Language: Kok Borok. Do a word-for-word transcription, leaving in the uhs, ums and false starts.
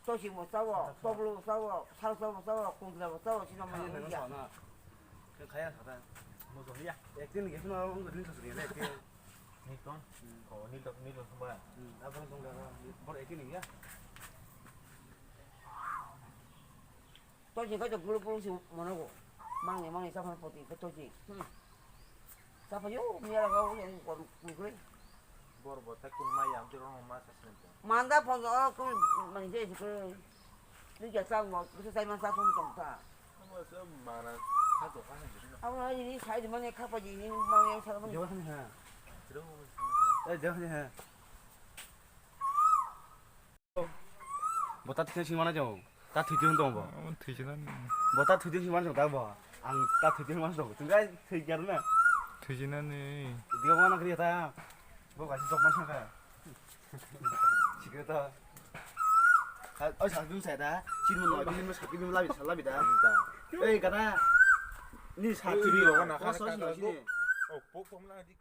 Tosi bo sao, toblo sao, salsa bo sao, kundra bo sao, sino ma ya. Kaya kata. Mo so ya. Acting ni gesuna mo ni so ya acting. Nilton. Oh, Nilton, Nilton sumba. Abang tong da. Bor acting ni ya. Tosi ka to gulu gulu si monogo. Mangi mangi sa phan poti ka tosi. Sa phan yo mi ala ka ko ko. Bor bo ta kun ma ya, ang tiro ma sa sin. Manda phone o kun mangi je ko. Ni ja sa mo, ko sai man sa phone tong ta. Abo se mana kha to kha ni. Abo na ni sai de mane kha pa ji ni mane sa mane. Jawa ni ha. Eh, jawa ni ha. Bo ta thikna singmana jong. Ta thwitwi hwn tong bo. Abo thwijinani. Bo ta thwitwi singmana jong ta bo. Ang ta thwitwi singmana jong. Tungkai thwi gyar na. Thwijinani. Dia wana kriya ta. Bo kasi jok man sangka. Sikre ta. Oi sa dun sa ta. Chin mo no, bin mo sa bin labi sa labi da. Ei gana. Ni sa thwi ro. Ko so si no si ni. Oh, pok pok na di.